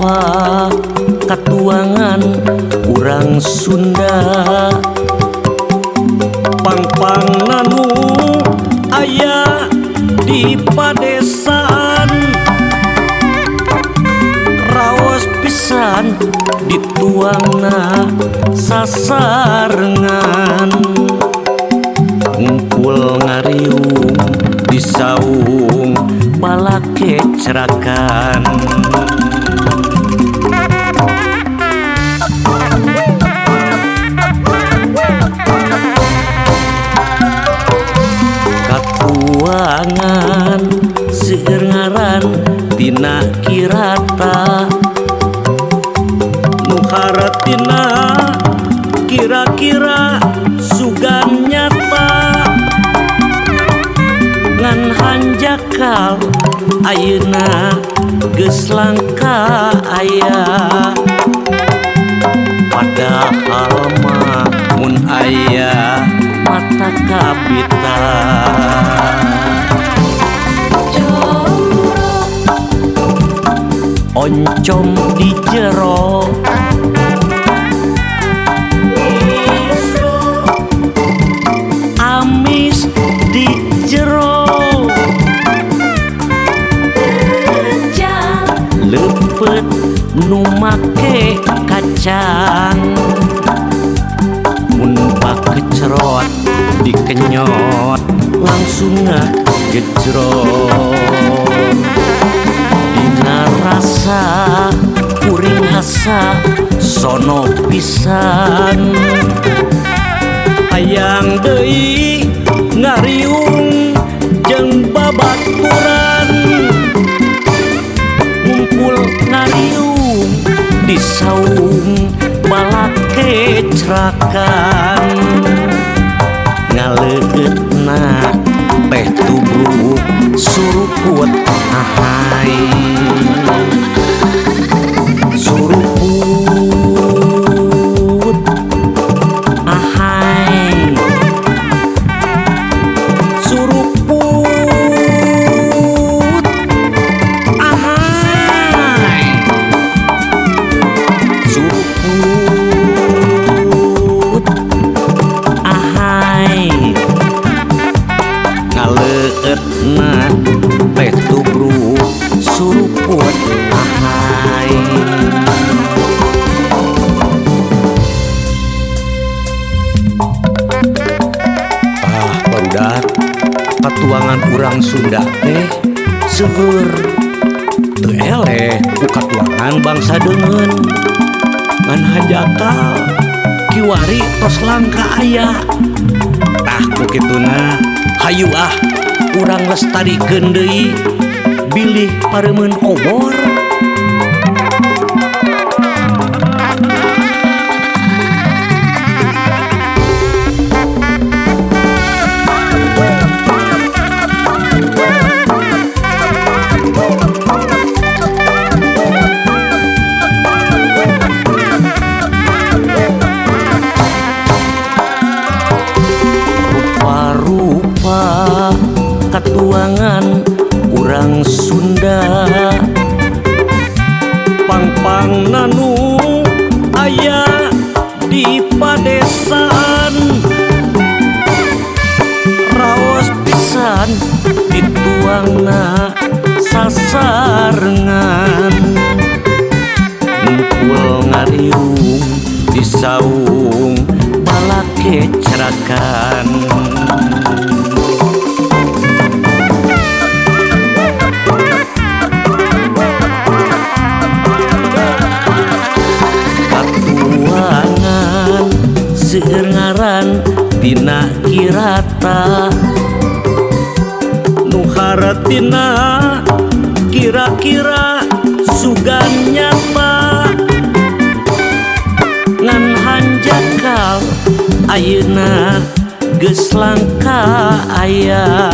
Rupa-rupa katuangan urang Sunda, pangpangna nu aya di padesaan, raos pisan dituangna sasarengan, ngumpul ngariung di saung balakecrakan. Katuangan seueur ngaran tina kirata, nu haratina kira-kira sugan nyata, ngan hanjakal ayeuna geus langka aya, padahal mah mun aya mata kabita. Oncom di jero, amis di jero, lepet nu make kacang, mun bakecerot dikenyot langsung ngagejrot. Dina rasa kuring asa sono pisan, hayang deui ngariung jeung babaturan, ngumpul ngariung di saung balakecrakan, ngaleueutna teh tubruk suruput ahai, suruput ahai, suruput ahai, suruput ahai, ngaleueutna teh tubruk suruput ahai. Ah, barudak, katuangan urang Sunda teh seueur, teu eleh ku katuangan bangsa deungeun, ngan hanjakal kiwari tos langka aya. Tah ku kituna hayu ah urang lestarikeun deui bilih pareumeun obor. Rupa-rupa katuangan urang Sunda, pangpangna nu aya di padesaan, raos pisan dituangna sasarengan, ngumpul ngariung di saung balakecrakan. Katuangan seueur ngaran tina kirata, nu haratina kira-kira sugan nyata, ngan hanjakal ayeuna geus langka aya,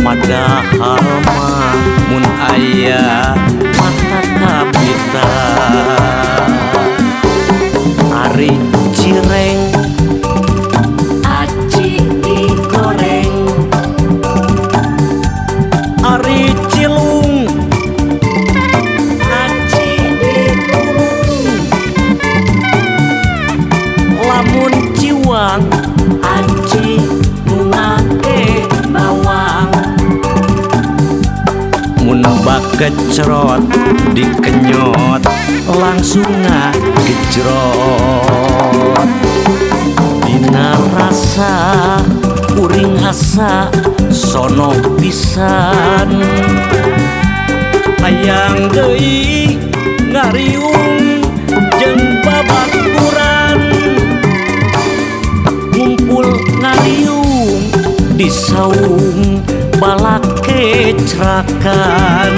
padahal mah mun aya mata kabita. Ari cireng aci digoreng, ari cilung Dikecrot dikenyot langsung ngagejrot. Dina rasa kuring asa sono pisan, hayang deui ngariung jeung babaturan. Ngumpul ngariung di saung balakecrakan,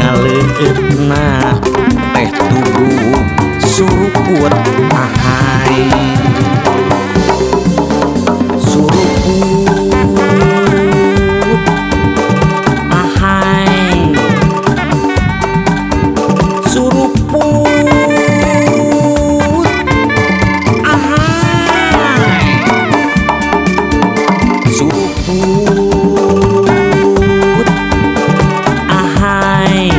ngaleueutna teh tubuh suruput ahai. Suruput ahai, suruput ahai, suruput ahai,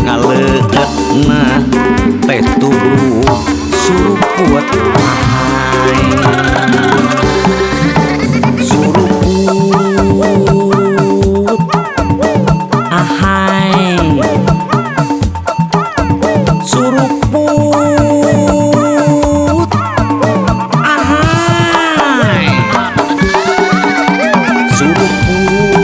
ngaleueutna teh tubuh suruput ahai. Suruput ahai, suruput ahai, suruput.